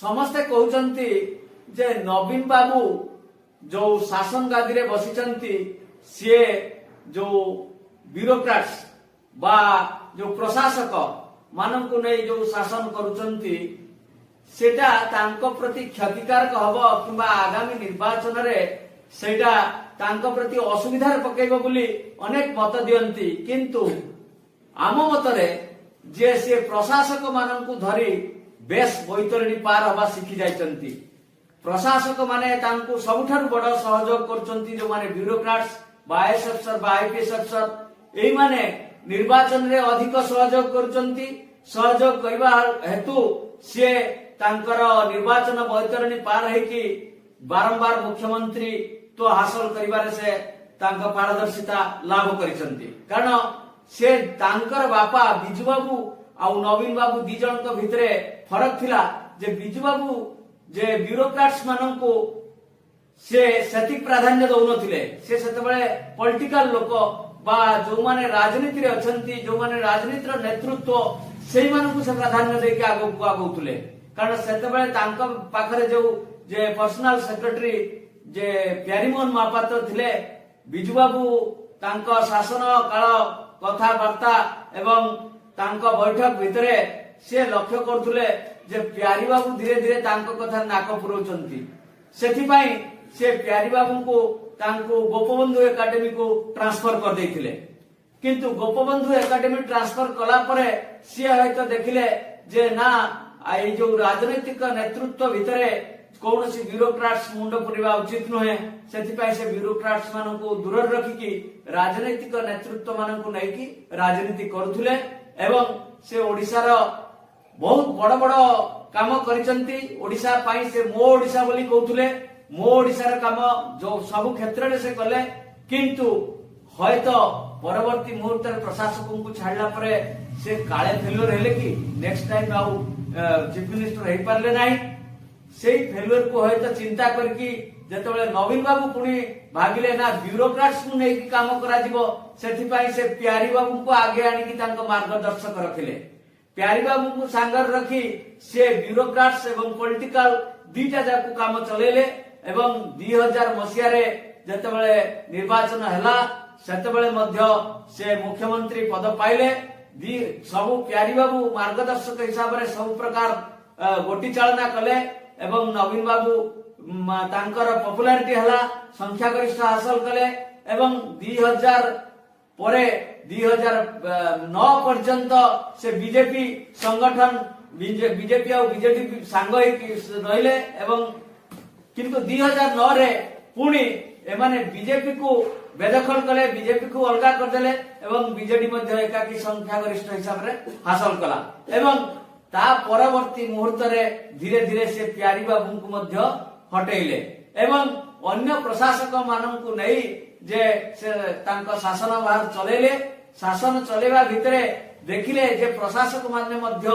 ସମସ୍ତେ କହୁଛନ୍ତି ଯେ ନବୀନ ବାବୁ ଯୋଉ ଶାସନ ଗାଦିରେ ବସିଛନ୍ତି, ସିଏ ଯୋଉ ବ୍ୟୁରୋକ୍ରାଟ୍ସ ବା ଯୋଉ ପ୍ରଶାସକ ମାନଙ୍କୁ ନେଇ ଯୋଉ ଶାସନ କରୁଛନ୍ତି, ସେଟା ତାଙ୍କ ପ୍ରତି କ୍ଷତିକାରକ ହବ କିମ୍ବା ଆଗାମୀ ନିର୍ବାଚନରେ ସେଇଟା ତାଙ୍କ ପ୍ରତି ଅସୁବିଧାରେ ପକେଇବ ବୋଲି ଅନେକ ମତ ଦିଅନ୍ତି। କିନ୍ତୁ ଆମ ମତରେ ଯେ ସିଏ ପ୍ରଶାସକ ମାନଙ୍କୁ ଧରି ବେଶ ବୈତରଣୀ ପାର ହବା ଶିଖି ଯାଇଛନ୍ତି। ପ୍ରଶାସକ ମାନେ ତାଙ୍କୁ ସବୁଠାରୁ ବଡ ସହଯୋଗ କରୁଛନ୍ତି। ଯୋଉମାନେ ବ୍ୟୁରୋକ୍ରାଟ୍ସ ବା ଆଇଏଏସ୍ ଅଫିସର ବା ଆଇପିଏସ୍ ଅଫିସର, ଏଇମାନେ ନିର୍ବାଚନରେ ଅଧିକ ସହଯୋଗ କରୁଛନ୍ତି। ସହଯୋଗ କରିବା ହେତୁ ସିଏ ତାଙ୍କର ନିର୍ବାଚନ ବୈତରଣୀ ପାର ହେଇକି ବାରମ୍ବାର ମୁଖ୍ୟମନ୍ତ୍ରୀତ୍ୱ ହାସଲ କରିବାରେ ସେ ତାଙ୍କ ପାରଦର୍ଶିତା ଲାଭ କରିଛନ୍ତି। କାରଣ ସେ ତାଙ୍କର ବାପା ବିଜୁ ବାବୁ ଆଉ ନବୀନ ବାବୁ ଦି ଜଣଙ୍କ ଭିତରେ ଫରକ ଥିଲା ଯେ ବିଜୁ ବାବୁ ଯେ ବ୍ୟୁରୋକ୍ରାଟ୍ସ ମାନଙ୍କୁ ସେ ସେତିକି ପ୍ରାଧାନ୍ୟ ଦଉନଥିଲେ। ସେ ସେତେବେଳେ ପଲିଟିକାଲ ଲୋକ ବା ଯୋଉମାନେ ରାଜନୀତିରେ ଅଛନ୍ତି, ଯୋଉମାନେ ରାଜନୀତିର ନେତୃତ୍ୱ, ସେଇମାନଙ୍କୁ ସେ ପ୍ରାଧାନ୍ୟ ଦେଇକି ଆଗକୁ ଆଗଉଥିଲେ। କାରଣ ସେତେବେଳେ ତାଙ୍କ ପାଖରେ ଯୋଉ ଯେ ପର୍ସନାଲ ସେକ୍ରେଟାରୀ ଯେ ପ୍ୟାରୀମୋହନ ମହାପାତ୍ର ଥିଲେ, ବିଜୁବାବୁ ତାଙ୍କ ଶାସନ କାଳ କଥାବାର୍ତ୍ତା ଏବଂ ତାଙ୍କ ବୈଠକ ଭିତରେ ସେ ଲକ୍ଷ୍ୟ କରୁଥିଲେ ଯେ ପ୍ୟାରୀବାବୁ ଧୀରେ ଧୀରେ ତାଙ୍କ କଥାରେ ନାକ ପୁରଉଛନ୍ତି। ସେଥିପାଇଁ ସେ ପ୍ୟାରୀବାବୁଙ୍କୁ ତାଙ୍କୁ ଗୋପବନ୍ଧୁ ଏକାଡେମୀକୁ ଟ୍ରାନ୍ସଫର କରିଦେଇଥିଲେ। କିନ୍ତୁ ଗୋପବନ୍ଧୁ ଏକାଡେମୀ ଟ୍ରାନ୍ସଫର କଲା ପରେ ସିଏ ହୟତ ଦେଖିଲେ ଯେ ନା, ଏଇ ଯୋଉ ରାଜନୈତିକ ନେତୃତ୍ୱ ଭିତରେ କୌଣସି ବ୍ୟୁରୋକ୍ରାଟ୍ସ ମୁଣ୍ଡ ପୁରିବା ଉଚିତ ନୁହେଁ। ସେଥିପାଇଁ ସେ ବ୍ୟୁରୋକ୍ରାଟ୍ସ ମାନଙ୍କୁ ଦୂରରେ ରଖିକି ରାଜନୈତିକ ନେତୃତ୍ୱ ମାନଙ୍କୁ ନେଇକି ରାଜନୀତି କରୁଥିଲେ ଏବଂ ସେ ଓଡିଶାର ବହୁତ ବଡ ବଡ କାମ କରିଛନ୍ତି। ଓଡିଶା ପାଇଁ ସେ ମୋ ଓଡିଶା ବୋଲି କହୁଥିଲେ। ମୋ ଓଡିଶାର କାମ ଯୋଉ ସବୁ କ୍ଷେତ୍ରରେ ସେ କଲେ। କିନ୍ତୁ ହୟତ ପରବର୍ତ୍ତୀ ମୁହୂର୍ତ୍ତରେ ପ୍ରଶାସକଙ୍କୁ ଛାଡିଲା ପରେ ସେ କାଳେ ଫେଲୁଅର ହେଲେ କି ନେକ୍ସଟ ଟାଇମ ଆଉ ଚିଫ ମିନିଷ୍ଟର ହେଇପାରିଲେ ନାହିଁ। ସେଇ ଫେଲୁଅରକୁ ହୟତ ଚିନ୍ତା କରିକି ଯେତେବେଳେ ନବୀନ ବାବୁ ପୁଣି ଭାବିଲେ ନା, ବ୍ୟୁରୋକ୍ରାଟ୍ସକୁ ନେଇକି କାମ କରାଯିବ, ସେଥିପାଇଁ ସେ ପ୍ୟାରୀ ବାବୁଙ୍କୁ ଆଗେ ଆଣିକି ତାଙ୍କ ମାର୍ଗଦର୍ଶକ ରଖିଲେ। ପ୍ୟାରୀ ବାବୁଙ୍କୁ ସାଙ୍ଗରେ ରଖି ସେ ବ୍ୟୁରୋକ୍ରାଟ୍ସ ଏବଂ ପଲିଟିକାଲ ଦିଟା ଯାକୁ କାମ ଚଲେଇଲେ ଏବଂ 2000 ମସିହାରେ ଯେତେବେଳେ ନିର୍ବାଚନ ହେଲା, ସେତେବେଳେ ମଧ୍ୟ ସେ ମୁଖ୍ୟମନ୍ତ୍ରୀ ପଦ ପାଇଲେ। ସବୁ ପ୍ୟାରୀ ବାବୁ ମାର୍ଗଦର୍ଶକ ହିସାବରେ ସବୁ ପ୍ରକାର ଗୋଟି ଚାଳନା କଲେ ଏବଂ ନବୀନ ବାବୁ ତାଙ୍କର ପପୁଲାରିଟି ହେଲା, ସଂଖ୍ୟାଗରିଷ୍ଠ ହାସଲ କଲେ ଏବଂ 2000 ପରେ 2009 ପର୍ଯ୍ୟନ୍ତ ସେ ବିଜେପି ସଂଗଠନ, ବିଜେପି ଆଉ ବିଜେଡି ସାଙ୍ଗ ହେଇକି ରହିଲେ। ଏବଂ କିନ୍ତୁ 2009ରେ ପୁଣି ଏମାନେ ବିଜେପିକୁ ବେଦଖଲ କଲେ, ବିଜେପିକୁ ଅଲଗା କରିଦେଲେ ଏବଂ ବିଜେଡି ମଧ୍ୟ ଏକାକୀ ସଂଖ୍ୟାଗରିଷ୍ଠ ହିସାବରେ ହାସଲ କଲା। ଏବଂ ତା ପରବର୍ତ୍ତୀ ମୁହୂର୍ତ୍ତରେ ଧୀରେ ଧୀରେ ସେ ପ୍ୟାରୀ ବାବୁଙ୍କୁ ମଧ୍ୟ ହଟେଇଲେ ଏବଂ ଅନ୍ୟ ପ୍ରଶାସକ ମାନଙ୍କୁ ନେଇ ଯେ ସେ ତାଙ୍କ ଶାସନ ଭାର ଚଲେଇଲେ। ଶାସନ ଚଲେଇବା ଭିତରେ ଦେଖିଲେ ଯେ ପ୍ରଶାସକ ମାନେ ମଧ୍ୟ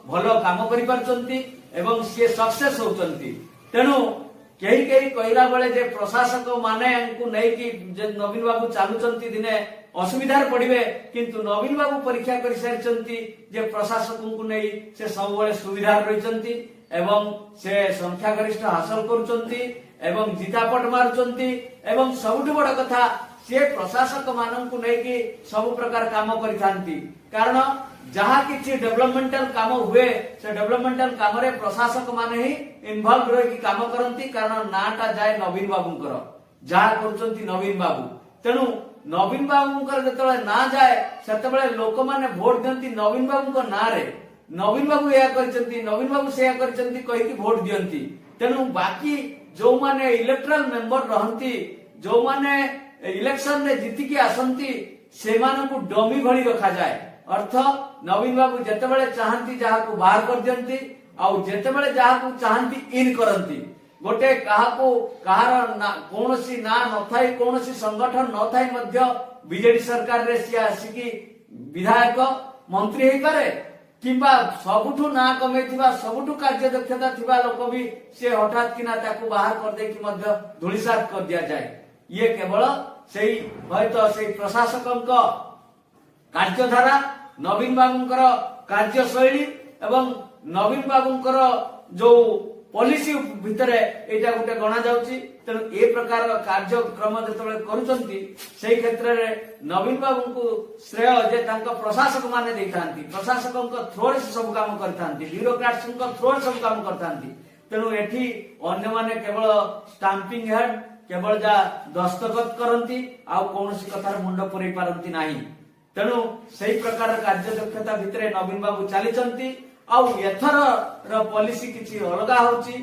ଭଲ କାମ କରିପାରୁଛନ୍ତି ଏବଂ ସିଏ ସକ୍ସେସ ହଉଛନ୍ତି। ତେଣୁ କେହି କେହି କହିଲା ବେଳେ ଯେ ପ୍ରଶାସକ ମାନଙ୍କୁ ନେଇକି ଯେ ନବୀନ ବାବୁ ଚାଲୁଛନ୍ତି, ଦିନେ ଅସୁବିଧାରେ ପଡିବେ। କିନ୍ତୁ ନବୀନ ବାବୁ ପରୀକ୍ଷା କରିସାରିଛନ୍ତି ଯେ ପ୍ରଶାସକଙ୍କୁ ନେଇ ସେ ସବୁବେଳେ ସୁବିଧାରେ ରହିଛନ୍ତି ଏବଂ ସେ ସଂଖ୍ୟାଗରିଷ୍ଠ ହାସଲ କରୁଛନ୍ତି ଏବଂ ଜିତାପଟ ମାରୁଛନ୍ତି। ଏବଂ ସବୁଠୁ ବଡ କଥା, ସିଏ ପ୍ରଶାସକ ମାନଙ୍କୁ ନେଇକି ସବୁ ପ୍ରକାର କାମ କରିଥାନ୍ତି। କାରଣ ଯାହା କିଛି ଡେଭଲପମେଣ୍ଟାଲ କାମ ହୁଏ, ସେ ଡେଭଲପମେଣ୍ଟାଲ କାମରେ ପ୍ରଶାସକ ମାନେ ହିଁ ଇନଭଲ୍ଭ ରହିକି କାମ କରନ୍ତି। କାରଣ ନାଁଟା ଯାଏ ନବୀନ ବାବୁଙ୍କର, ଯାହା କରୁଛନ୍ତି ନବୀନ ବାବୁ। ତେଣୁ ନବୀନ ବାବୁଙ୍କର ଯେତେବେଳେ ନାଁ ଯାଏ, ସେତେବେଳେ ଲୋକମାନେ ଭୋଟ ଦିଅନ୍ତି ନବୀନ ବାବୁଙ୍କ ନାଁରେ। ନବୀନ ବାବୁ ଏହା କରିଛନ୍ତି, ନବୀନ ବାବୁ ସେୟା କରିଛନ୍ତି କହିକି ଭୋଟ ଦିଅନ୍ତି। ତେଣୁ ବାକି ଯୋଉମାନେ ଇଲେକ୍ଟ୍ରାଲ ମେମ୍ବର ରହନ୍ତି, ଯୋଉମାନେ ଇଲେକ୍ସନରେ ଜିତିକି ଆସନ୍ତି, ସେମାନଙ୍କୁ ଡମି ଭଳି ରଖାଯାଏ। ଅର୍ଥ ନବୀନ ବାବୁ ଯେତେବେଳେ ଚାହାନ୍ତି ଯାହାକୁ ବାହାର କରିଦିଅନ୍ତି ଆଉ ଯେତେବେଳେ ଯାହାକୁ ଚାହାନ୍ତି ଇନ୍ କରନ୍ତି। ଗୋଟେ କାହାକୁ କାହାର କୌଣସି ନାଁ ନଥାଇ, କୌଣସି ସଂଗଠନ ନଥାଇ ମଧ୍ୟ ବିଜେଡି ସରକାରରେ ସିଏ ଆସିକି ବିଧାୟକ, ମନ୍ତ୍ରୀ ହେଇପାରେ କିମ୍ବା ସବୁଠୁ ନାଁ କମେଇଥିବା, ସବୁଠୁ କାର୍ଯ୍ୟଦକ୍ଷତା ଥିବା ଲୋକ ବି ସିଏ ହଠାତ୍ କିନା ତାକୁ ବାହାର କରିଦେଇକି ମଧ୍ୟ ଧୂଳିସାତ କରିଦିଆଯାଏ। ଇଏ କେବଳ ସେଇ ହୟତ ସେଇ ପ୍ରଶାସକଙ୍କ କାର୍ଯ୍ୟଧାରା, ନବୀନ ବାବୁଙ୍କର କାର୍ଯ୍ୟଶୈଳୀ ଏବଂ ନବୀନ ବାବୁଙ୍କର ଯୋଉ ପଲିସି ଭିତରେ ଏଇଟା ଗୋଟେ ଗଣାଯାଉଛି। ତେଣୁ ଏ ପ୍ରକାର କାର୍ଯ୍ୟକ୍ରମ ଯେତେବେଳେ କରୁଛନ୍ତି, ସେଇ କ୍ଷେତ୍ରରେ ନବୀନ ବାବୁଙ୍କୁ ଶ୍ରେୟ ଯେ ତାଙ୍କ ପ୍ରଶାସକ ମାନେ ଦେଇଥାନ୍ତି। ପ୍ରଶାସକଙ୍କ ଥ୍ରୋରେ ସେ ସବୁ କାମ କରିଥାନ୍ତି, ବ୍ୟୁରୋକ୍ରାଟ୍ସଙ୍କ ଥ୍ରୋରେ ସବୁ କାମ କରିଥାନ୍ତି। ତେଣୁ ଏଠି ଅନ୍ୟମାନେ କେବଳ ଷ୍ଟାମ୍ପିଂ ହେଡ୍, କେବଳ ଯାହା ଦସ୍ତଖତ କରନ୍ତି, ଆଉ କୌଣସି କଥାରେ ମୁଣ୍ଡ ପୁରେଇ ପାରନ୍ତି ନାହିଁ। ତେଣୁ ସେଇ ପ୍ରକାର କାର୍ଯ୍ୟଦକ୍ଷତା ଭିତରେ ନବୀନ ବାବୁ ଚାଲିଛନ୍ତି। ଆଉ ଏଥରର ପଲିସି କିଛି ଅଲଗା ହଉଛି।